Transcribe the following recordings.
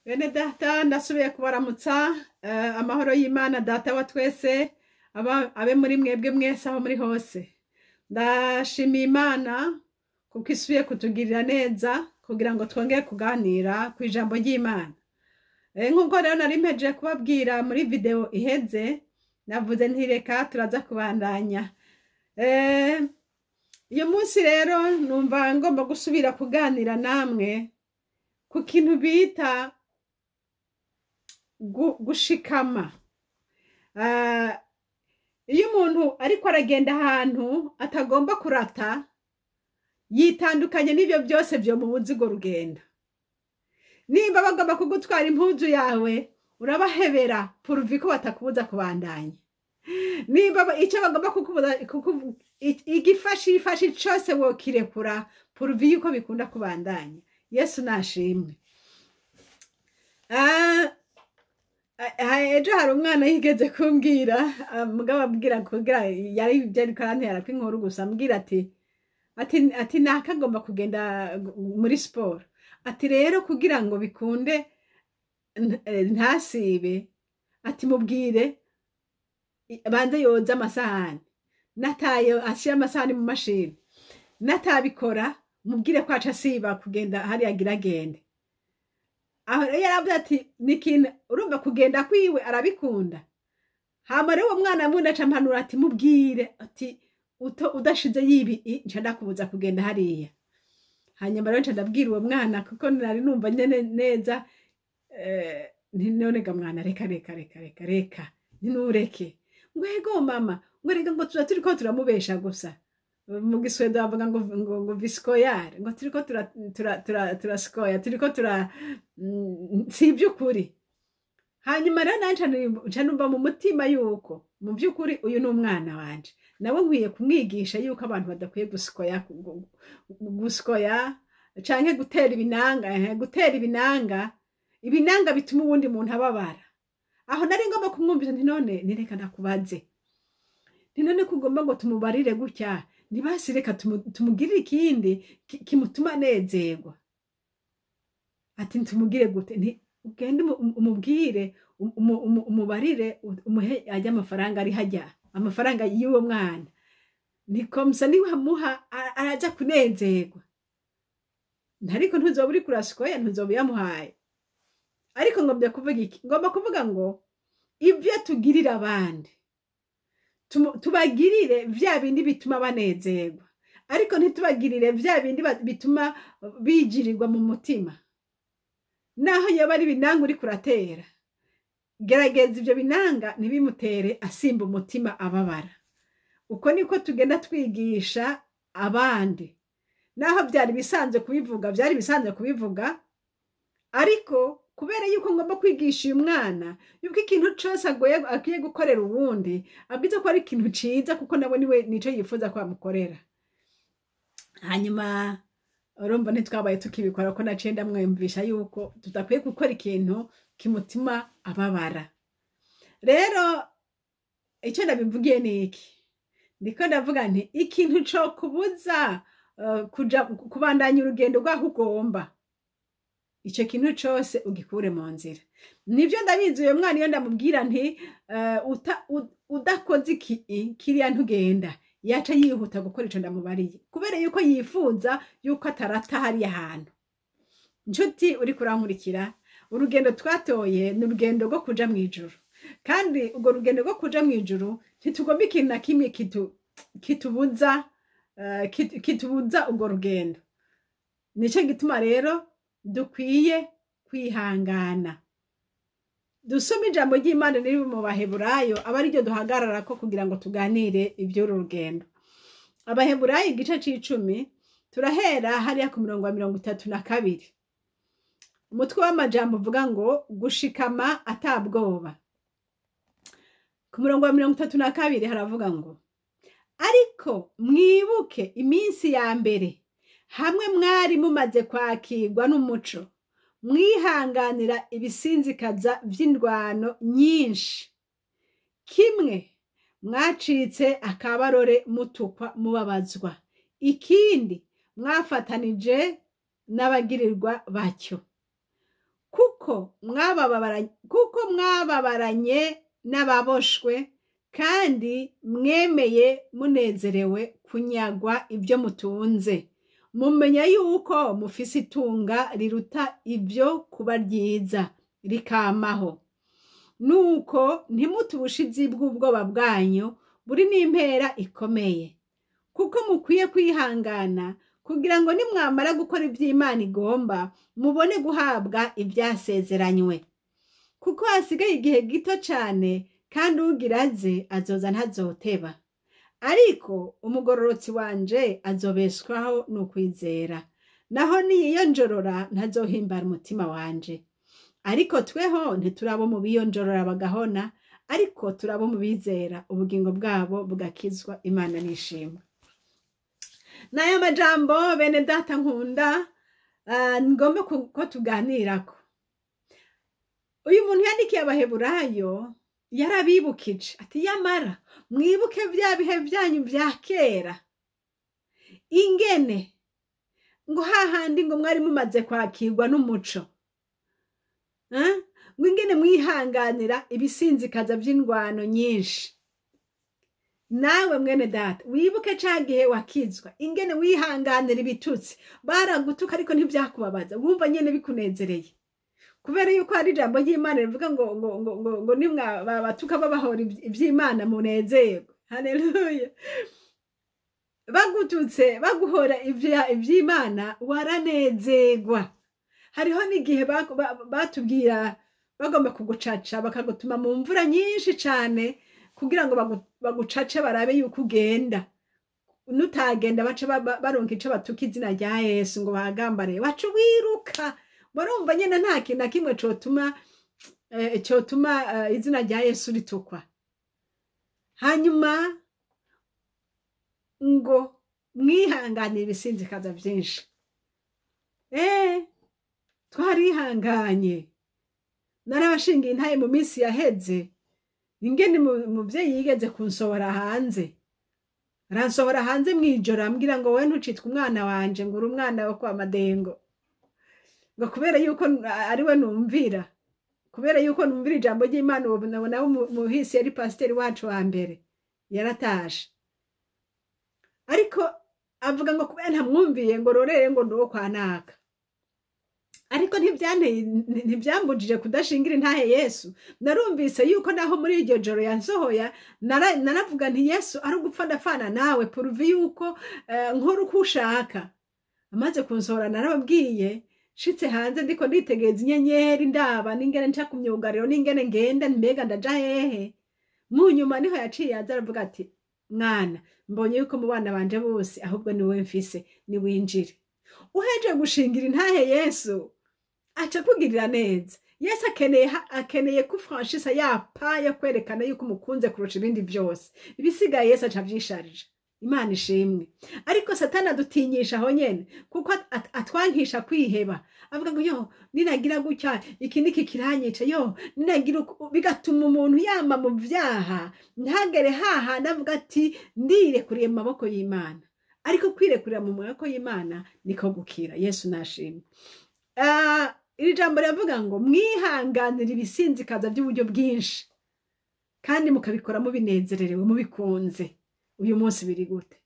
Bene data, ndasubiye kubaramutsa. Amahoro y'Imana Data wa twese abe muri mwebwe mwese aho muri hose. Ndashimiye Imana kuko isubiye kutugirira neza kugira ngo twongere kuganira ku ijambo ry'Imana. Nk'uko rero nari mpejeje kubabwira muri video iheze, navuze nti reka turaza kubandanya. Uyu munsi rero numva ngomba gusubira kuganira namwe ku kintu bita gushikama. Iyo umuntu ariko aragenda ahantu atagomba kurata, yitandukanye n'ibyo byose byo mu buzigo rugenda. Nimba bagomba kugutwara impuzu yawe, urabahebera pourvu ko batakubuza kubandanya. Nimba icyo bagomba kukubuza, igifashi ifashi cose wokirekura pourvu yuko bikunda kubandanya. Yesu nashimwe. Ejo hari umwana yigeze kumbwira, mugabo abwira kugira yari ibyo ariko arantera ko inkuru gusa, ambwira ati nakagomba kugenda muri siporo, ati rero kugira ngo bikunde ntasibe, ati mubwire banze yoza amasahani, natayo ashyira amasahani mu mashini, natabikora mubwire ko aca asiba kugenda hariya agira agende. Aho rero yaravuze ati ni ikintu urumva kugenda kwiwe arabikunda. Hama rero uwo mwana wundi aca ampanura ati mubwire ati udashize yibi nca ndakubuza kugenda hariya. Hanyuma rero nca ndabwira uwo mwana kuko nari numva nyene neza, nti none ga mwana, reka reka reka reka reka ntinureke. Ngo ego mama, ngo reka, ngo tuba turiko turamubesha gusa. Mu Giswede bavuga ngo vi skojar, ngo turiko turaskoya, turiko tura si iby'ukuri. Hanyuma rero nanje nca numva mu mutima yuko mu by'ukuri uyu ni umwana wanje, nawe nkwiye kumwigisha yuko abantu badakwiye guskoya, guskoya canke gutera ibinanga, gutera ibinanga, ibinanga bituma uwundi muntu ababara. Aho nari ngomba kumwumvira nti none nireka ndakubaze, nti none ko ugomba ngo tumubarire gutya, ntibasi reka tumugirire ikindi kimutuma anezerwa. Ati ntumugire gute? Nti ugende umubwire, umubarire, umuhe ajya amafaranga ari hajya, amafaranga y'uwo mwana, ni comme ça niwamuha araja kunezerwa. Ariko ntuzoba uriko uraskoya, ntuzoba uyamuhaye. Ariko ngomba kuvuga iki? Ngomba kuvuga ngo ibyo tugirira abandi tubagirire vya bindi bituma banezerwa, ariko ntitubagirire vya bindi bituma bigirirwa mu mutima. Naho yoba ari ibinanga uriko uratera, gerageza ivyo binanga ntibimutere asimba umutima ababara. Uko niko tugenda twigisha abandi. Naho byari bisanzwe kubivuga, byari bisanzwe kubivuga, ariko kubera yuko ngomba kwigisha uyu mwana yuko ikintu cose agoye akwiye gukorera uwundi, abwiza ko ari ikintu ciza, kuko nawe niwe nico yifuza ko amukorera. Hanyuma urumva ntitwabaye tukibikora, ko naciye ndamwumvisha yuko tudakwiye gukora ikintu kimutuma ababara. Rero icyo ndabivugiye ni iki? Ndiko ndavuga nti ikintu co kubuza kuja kubandanya urugendo rwaho ugomba, ico kintu cose ugikure mu nzira. Nivyo ndabizi, uyo mwana iyo ndamubwira nti udakoze iki kiriya ntugenda, yaca yihuta gukora ico ndamubariye, kubera yuko yifuza yuko atarata hariya hantu. Nshuti uriko urankurikira, urugendo twatoye ni urugendo rwo kuja mw'ijuru, kandi urwo rugendo rwo kuja mw'ijuru ntitugomba ikintu na kimwe kitubuza urwo rugendo. Nico gituma rero dukwiye kwihangana. Dusome ijambo ry'Imana riri mu Baheburayo, aba ariryo duhagararako kugira ngo tuganire ivy'uru rugendo. Abaheburayo igice c'icumi, turahera hariya ku murongo wa 32. Umutwe w'amajambo uvuga ngo gushikama atabwoba. Ku murongo wa 32 haravuga ngo ariko mwibuke iminsi ya mbere, hamwe mwari mumaze kwakirwa n'umuco, mwihanganira ibisinzikaza vy'indwano nyinshi, kimwe mwacitse akabarore mutukwa mubabazwa, ikindi mwafatanije n'abagirirwa batyo. Kuko Kuko mwababaranye n'ababoshwe, kandi mwemeye munezerewe kunyagwa ibyo mutunze, mumenya yuko mufise itunga riruta ibyo kuba ryiza rikamaho. Nuko ntimute ubushizi bw'ubwoba bwanyu buri n'impera ikomeye, kuko mukwiye kwihangana kugira ngo nimwamara gukora iby'Imana igomba mubone guhabwa ibyasezeranywe. Kuko hasigaye igihe gito cyane, kandi ugira aze azoza ntazoteba. Ariko umugororotsi wanje azobeshwaho n'ukwizera, naho niyiyonjorora ntazohimbara umutima wanje. Ariko tweho ntiturabo mu biyonjorora bagahona, ariko turabo mu bizera ubugingo bwabo bugakizwa. Imana nishimwe. N'aya majambo bene data nkunda ngomba ko tuganirako. Uyu muntu yandikiye Abaheburayo yarabibukije ati yamara mwibuke bya bihe byanyu bya kera, ingene ngo hahandi ngo mwari mumaze kwakirwa n'umuco, ngo ingene mwihanganira ibisinzikaza by'indwano nyinshi. Nawe mwene data wibuke ca gihe wakizwa, ingene wihanganira ibitutsi, baragutuka ariko ntibyakubabaza, wumva nyene bikunezereye, kubera yuko hari ijambo ry'Imana rivuga ngo ngo ngo ngo ngo nimwa babatuka babahora iby'Imana munezerwe. Haleluya! Bagututse baguhora iby'Imana waranezerwa. Hariho n'igihe batubwira bagomba kugucaca, bakagutuma mu mvura nyinshi cane kugira ngo bagucace barabe yuko ugenda, nutagenda bace baronka ico batuka izina rya Yesu ngo bahagambare, waca wiruka. Barumva nyene nta kintu na kimwe cotuma izina rya Yesu ritukwa. Hanyuma ngo mwihanganire ibisinzikaza byinshi. Twarihanganye. Narabashingiye intaye mu minsi yaheze, ingene umuvyeyi yigeze kunsohora hanze, aransohora hanze mwijoro ambwira ngo we ntucitwe umwana wanje, ngo uri umwana wo kwa Madengo, ngo kubera yuko ari we numvira, kubera yuko numvira ijambo ry'Imana. Ubu nawe muhisi yari pasiteri wacu wa mbere yaratashe, ariko avuga ngo kubera ntamwumviye ngo rorere ngo ndi uwo kwa naka. Ariko ntibyambujije kudashingira intahe Yesu. Narumvise yuko naho muri iryo joro yansohoya, naravuga nti Yesu ari ugupfa ndafana nawe, puruvi yuko nkora uko ushaka. Amaze kunsohora narababwiye, nshitse hanze ndiko nditegereza inyenyeri, ndaba n'ingene nca ku myugariro n'ingene ngenda, mbega ndaja hehe. Mu nyuma niho yaciye aza aravuga ati mwana, mbonye yuko mu bana banje bose ahubwo niwe mfise, niwinjire. Uheje gushingira intahe Yesu aca kugirira neza. Yesu akeneye ko franchisa yapa yo kwerekana yuko umukunze kurusha ibindi byose. Ibisigaye Yesu aca avyisharije. Imana ishimwe. Ariko Satani adutinyisha aho nyene, kuko atwankisha kwiheba. Avuga ngo yo ninagira gutya iki niki kiranyica, yo ninagira, bigatuma umuntu yama mu vyaha, ntagere haha navuga ati ndirekuriye mu maboko y'Imana. Ariko kwirekurira mu maboko y'Imana niko gukira. Yesu nashimwe. Iri jambo riravuga ngo mwihanganira ibisinzikaza by'uburyo bwinshi, kandi mukabikora mubinezererewe mubikunze. Uyu munsi biri gute?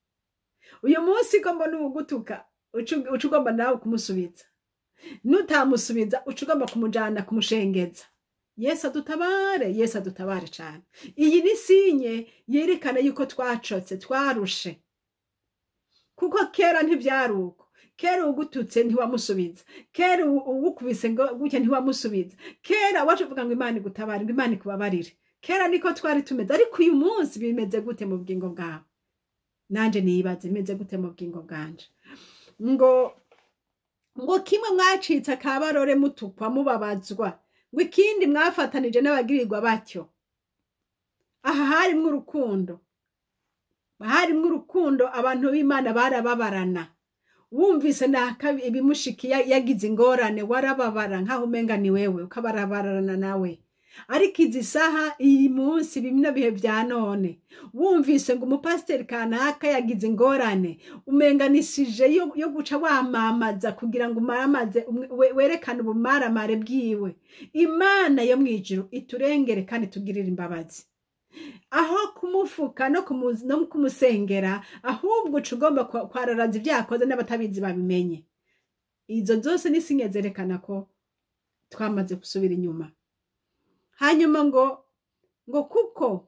Uyu munsi ko mbona ugutuka, uca ugomba nawe kumusubiza, nutamusubiza uca ugomba kumujana kumushengeza. Yesu adutabare, Yesu adutabare cyane. Iyi ni sinye yerekana yuko twacotse, twarushe, kuko kera ntibyari uko. Kera ugututse ntiwamusubiza, kera ugukubise ngo gutya ntiwamusubiza, kera wacu uvuga ngo Imana igutabare, ngo Imana ikubabarire. Kera niko twari tumeze. Ariko uyu munsi bimeze gute mu bugingo bwawe? Nanje nibaze bimeze gute mu bugingo bwanje. Ngo kimwe mwacitse akabarore mutukwa mubabazwa, ngo ikindi mwafatanije n'abagirirwa batyo. Aha harimwo urukundo, harimwo urukundo, abantu b'Imana barababarana. Wumvise naka ibimushiki yagize ingorane, warababara nkaho umenga ni wewe, ukabarabarana nawe. Ariko izi saha, iyi munsi, bino bihe vya none, wumvise ngo umupasiteri kanaka yagize ingorane, umenganisije yo guca wamamaza kugira ngo umaramaze, werekane ubumaramare bwiwe. Imana yo mw'ijuru iturengere kandi tugirire imbabazi. Aho kumufuka no kumusengera, ahubwo uca ugomba kwararaza ibyo yakoze n'abatabizi babimenye. Izo zose ni signe zerekana ko twamaze gusubira inyuma. Hanyuma ngo kuko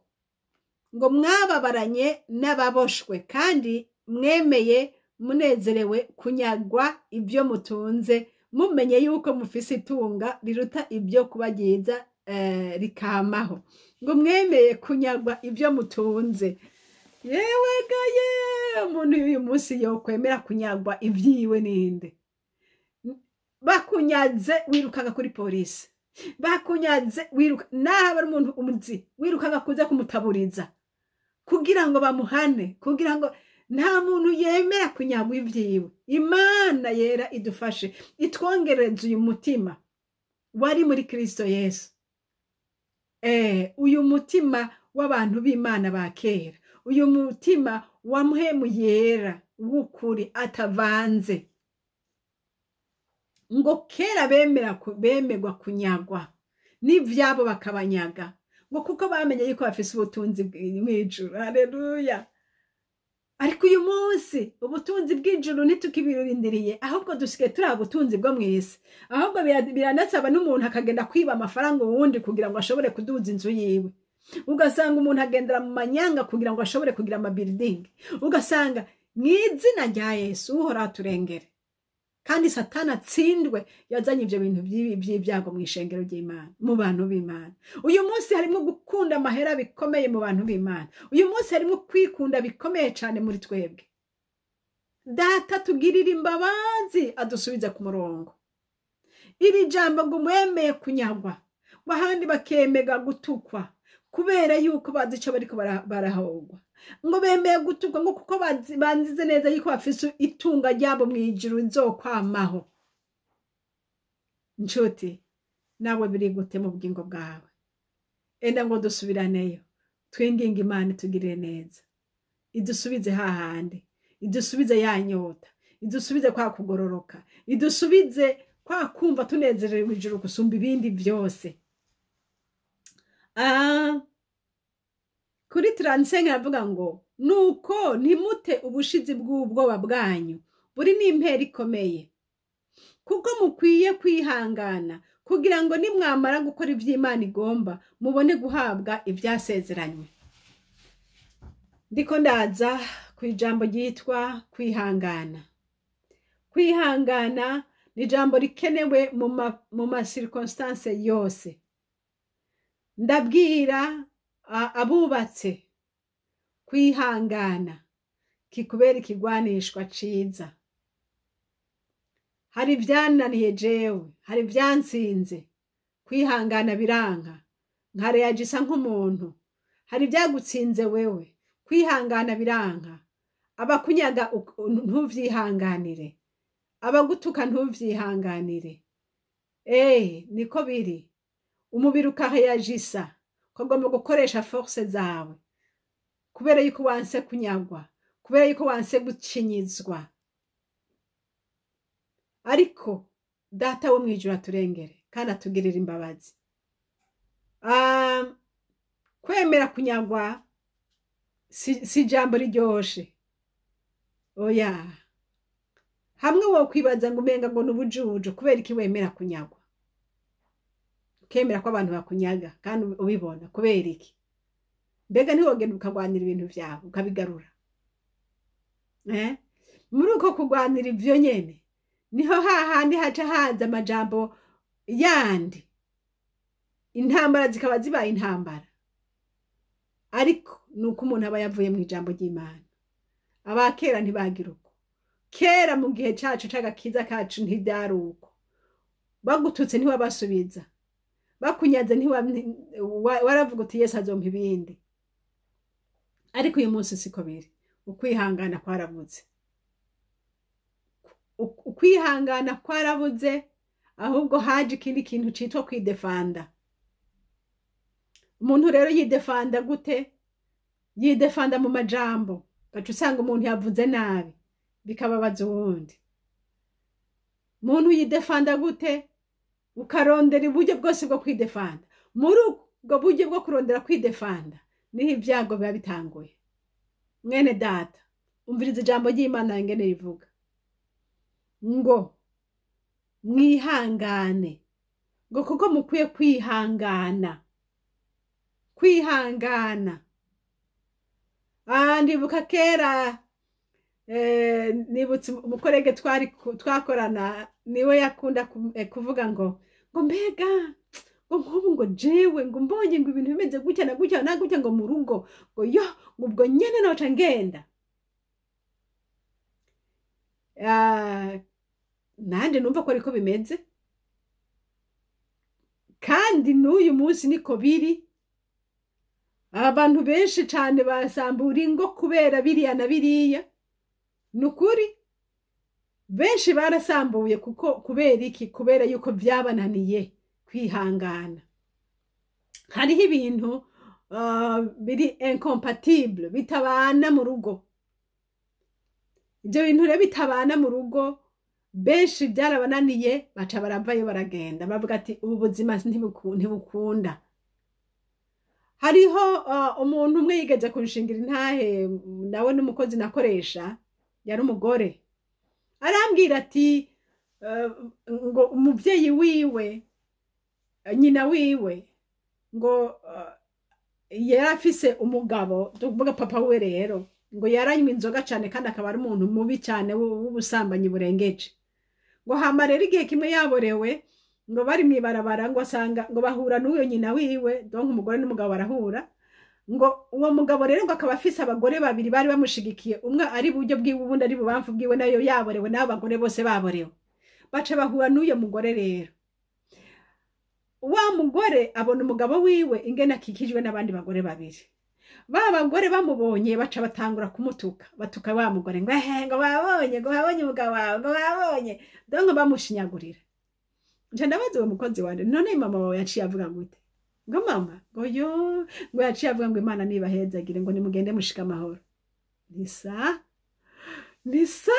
ngo mwababaranye n'ababoshwe, kandi mwemeye munezerewe kunyagwa ibyo mutunze, mumenye yuko mufise itunga riruta ibyo kuba ryiza, rikamaho. Ngo mwemeye kunyagwa ibyo mutunze. Yewe gaye, umuntu uyu munsi yokwemera kunyagwa ibyiwe ninde? Bakunyaze wirukaga kuri polisi, bakunyaze wiruka, naho ari umuntu umuzi wirukaga kuza kumutaburiza kugira ngo bamuhane, kugira ngo nta muntu yemera kunyagwa ibyiwe. Imana yera idufashe, itwongereze uyu mutima wari muri Kristo Yesu. Uyu mutima w'abantu b'Imana ba kera, uyu mutima wa Mpwemu Yera w'ukuri atavanze. Ngo kera bemerwa kunyagwa n'ivyabo bakabanyaga, ngo kuko bamenye yuko bafise ubutunzi mw'ijuru. Haleluya! Ariko uyu munsi ubutunzi bw'ijuru ntitukibirindiriye, ahubwo dusigaye turi ubutunzi bwo mw'isi. Ahubwo biranasaba n'umuntu akagenda kwiba amafaranga uwundi kugira ngo ashobore kuduza inzu yiwe. Ugasanga umuntu agendera mu manyanga kugira ngo ashobore kugira amabuilding. Ugasanga mw'izina rya Yesu, Uhoraho aturengere kandi Satani atsindwe, yazanye ivyo bintu by'ibyago mu ishengero ry'Imana, mu bantu b'Imana. Uyu munsi harimo gukunda amahera bikomeye mu bantu b'Imana. Uyu munsi harimo kwikunda bikomeye cyane muri twebwe. Data tugirire imbabazi, adusubize ku murongo. Iri jambo ngo mwemeye kunyagwa, ngo ahandi bakemega gutukwa kubera yuko bazi ico bariko barahogwa, ngo bemeye gutukwa ngo kuko banzize neza yuko bafise itunga ryabo mw'ijuru rizokwamaho. Nshuti, nawe biri gute mu bugingo bwawe? Enda ngo dusubiraneyo, twinginge Imana itugirire neza, idusubize hahandi, idusubize ya nyota, idusubize kwa kugororoka, idusubize kwa kumva tunezerewe ijuru gusumba ibindi byose. Kuri 35 aravuga ngo nuko ntimute ubushizi bw'ubwoba bwanyu buri n'impera ikomeye, kuko mukwiye kwihangana kugira ngo nimwamara gukora ivy'Imana igomba mubone guhabwa ivyasezeranywe. Ndiko ndaza ku ijambo ryitwa kwihangana. Kwihangana ni ijambo rikenewe mu ma circonstance yose. Ndabwira abubatse, kwihangana kikubera ikigwanishwa ciza. Hari ivyananiye jewe, hari ivyansinze, kwihangana biranka, nkareyagisa nk'umuntu. Hari ivyagutsinze wewe, kwihangana biranka. Abakunyaga ntuvyihanganire, abagutuka ntuvyihanganire. Niko biri. Umubiri ukareyagisa, ukagomba gukoresha force zawe kubera yuko wanse kunyagwa, kubera yuko wanse gucinyizwa. Ariko Data wo mwijuru aturengere kandi atugirire imbabazi. Kwemera kunyagwa si jambo riryoshe. Oya, hamwe wo kwibaza ngo umenga ngo nubujuju, kubera iki wemera kunyagwa? Ukemera ko abantu bakunyaga kandi ubibona, kubera iki? Mbega ntiwogenda ukagwanira ibintu vyawe ukabigarura? Muri uko kugwanira ivyo nyene niho hahandi haca haza amajambo yandi, intambara zikaba zibaye intambara. Ariko nuko umuntu aba yavuye mu ijambo ry'Imana. Abakera ntibagira uko. Kera mu gihe cacu c'agakiza kacu ntivyari uko. Bagututse ntiwabasubiza, bakunyaze waravuga uti Yesu azompa ibindi. Ariko uyu munsi siko biri. Ukwihangana kwarabuze. Ukwihangana kwarabuze, ahubwo haje ikindi kintu citwa kwidefanda. Umuntu rero yidefanda gute? Yidefanda mu majambo, gaca usanga umuntu yavuze nabi bikababaza uwundi. Umuntu yidefanda gute? Ukarondera uburyo bwose bwo kwidefanda. Muri ubwo buryo bwo kurondera kwidefanda niho ibyago biba bitanguye. Mwene data, umviriza ijambo ry'Imana ingene rivuga ngo mwihangane, ngo kuko mukwiye kwihangana, kwihangana. Ndibuka kera, nibutse umukorege twakorana, niwe yakunda kuvuga ngo mbega ngo nk'ubu ngo jewe ngo mbonye ngo ibintu bimeze gutya na gutya na gutya ngo mu rugo, ngo yo ngo ubwo nyene noca ngenda. Nanje numva ko ariko bimeze, kandi n'uyu munsi niko biri. Abantu benshi cane basambura ingo kubera biriya na biriya. Nukuri benshi barasambuye kuko kubera iki? Kubera yuko vyabananiye kwihangana. Hariho ibintu biri incompatible, bitabana mu rugo. Ibyo bintu rero bitabana mu rugo, benshi byarabananiye, baca baravayo baragenda, bavuga ati ubu buzima ntibukunda. Hariho umuntu umwe yigeze kunshingira intahe, nawe n'umukozi nakoresha, yari umugore. Arambwira ati ngo umuvyeyi wiwe, nyina wiwe, ngo yari afise umugabo, tuvuga papa we rero, ngo yaranywa inzoga cane kandi akaba ari umuntu mubi cane w'ubusambanyi burengeje. Ngo hama rero igihe kimwe yaborewe, ngo bari mw'ibarabara, ngo asanga ngo bahura n'uyo nyina wiwe, donc umugore n'umugabo barahura. Ngo uwo mugabo rero ngo akaba afise abagore babiri bari bamushigikiye, umwe ari buryo bwiwe uwundi ari bubamfu bwiwe, nayo yaborewe, n'abo bagore bose baborewe. Baca bahura n'uyo mugore rero. Wa mugore abona umugabo wiwe ingene akikijwe n'abandi bagore babiri. Ba bagore bamubonye baca batangura kumutuka, batuka wa mugore ngo ehe, ngo babonye, ngo babonye umugabo wawe, ngo babonye, donc bamushinyagurira. Nca ndabaza uwo mukozi wanje, none mama wawe yaciye avuga gute? Ngo mama, ngo yo, ngo yaciye avuga ngo Imana nibahezagire, ngo nimugende mushika amahoro. Nisa, nisa,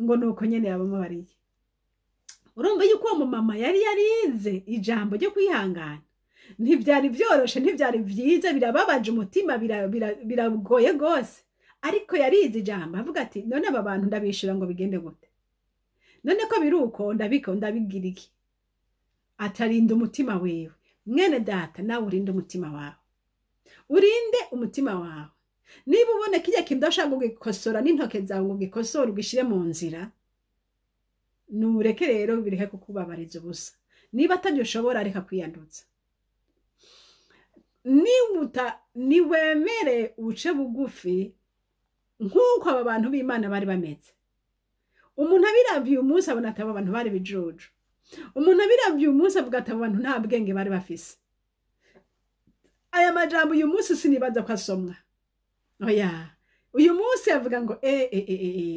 ngo nuko nyene yabamubariye. Urumva yuko uwo mumama yari yarize ijambo ryo kwihangana. Ntivyari vyoroshe, ntivyari vyiza, birababaje umutima, biragoye gose. Ariko yarize ijambo, avuga ati none aba bantu ndabishura ngo bigende gute? None ko biruko ndabiko ndabigira iki? Atarinda umutima wiwe. Mwene data, nawe urinde umutima wawe. Urinde umutima wawe. Niba ubona kirya kintu udashaka kugikosora n'intoke zawe ngo ugikosore ugishire mu nzira, nureke rero bireke kukubabariza ubusa. Niba atabyo ushobora, reka kwiyandutsa. Niwemere uce bugufi nk'uko aba bantu b'Imana bari bameze. Umuntu abiravye uyu munsi abona ati abo bantu bari bijuju. Umuntu abiravye uyu munsi avuga ati abo bantu nta bwenge bari bafise. Aya majambo uyu munsi sinibaza ko asomwa. Oya, uyu munsi avuga ngo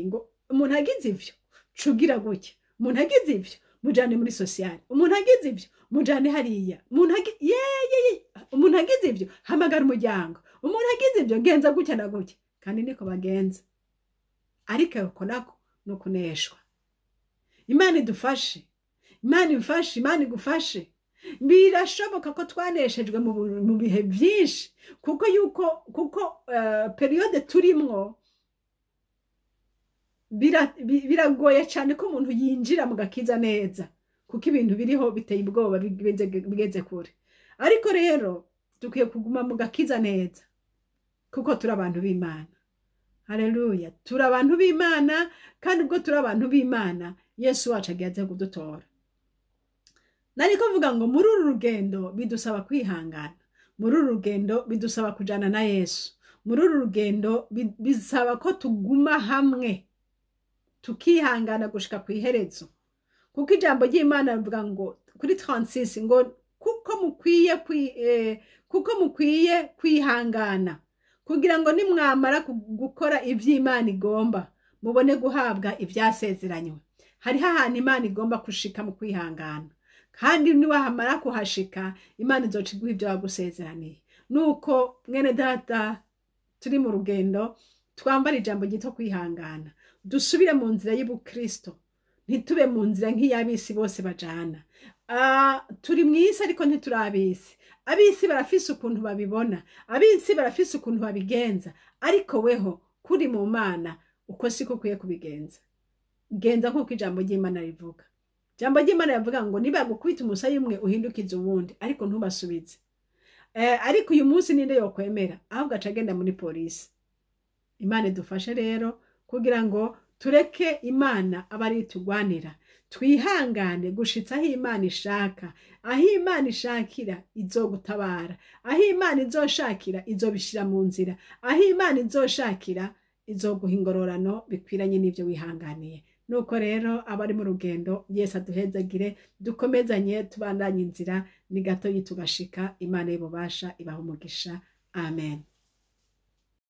ngo umuntu agize ivyo cugira gutya, umuntu agize ivyo mujane muri sociale, umuntu agize ivyo mujane hariya, umuntu agize ivyo hamagara umuryango, umuntu agize ivyo genza gutya na gutya. Kandi niko bagenza. Ariko uko nako nukuneshwa. Imana idufashe, Imana imfashe, Imana igufashe. Birashoboka ko twaneshejwe mu bihe byinshi, kuko yuko kuko période turimwo biragoye cyane ko umuntu yinjira mu gakiza neza, kuko ibintu biriho biteye ubwoba, bigeze kure. Ariko rero dukwiye kuguma mu gakiza neza, kuko turi abantu b'Imana. Haleluya, turi abantu b'Imana, kandi ubwo turi abantu b'Imana, Yesu wacu agiye aza kudutora. Nariko mvuga ngo muri uru rugendo bidusaba kwihangana, muri uru rugendo bidusaba kujana na Yesu, muri uru rugendo bisaba ko tuguma hamwe tukihangana gushika kw'iherezo. Kuko ijambo ry'Imana rivuga ngo kuri 36 ngo kuko mukwiye kwihangana kugira ngo nimwamara gukora ivy'Imana igomba mubone guhabwa ivyasezeranywe. Hariho ahantu Imana igomba gushika mu kwihangana. Kandi niwahamara kuhashika, Imana izoca iguha ibyo yagusezeraniye. Nuko mwene data, turi mu rugendo, twambara ijambo ryitwa kwihangana, dusubire mu nzira y'ubukristo, ntitube mu nzira nk'iy'abisi bose bajana. Turi mu isi ariko ntituri abisi. Abisi barafise ukuntu babibona, abisi barafise ukuntu babigenza, ariko weho kuri mu Mana uko siko ukwiye kubigenza. Genza nk'uko ijambo ry'Imana rivuga. Ijambo ry'Imana rivuga ngo nibagukubita umusaya umwe, uhindukize uwundi, ariko ntubasubize. Ariko uyu munsi ninde yokwemera? Ahubwo aca agenda muri polisi. Imana idufashe rero kugira ngo tureke Imana aba ari itugwanira, twihangane gushitsa aho Imana ishaka. Aho Imana ishakira izogutabara, aho Imana izoshakira izobishira mu nzira, aho Imana izoshakira izoguha ingororano bikwiranye n'ivyo wihanganiye. Nuko rero abari mu rugendo, Yesu aduhezagire, dukomezanye, tubandanye inzira, ni gatoyi tugashika. Imana y'ububasha ibaha umugisha. Amen.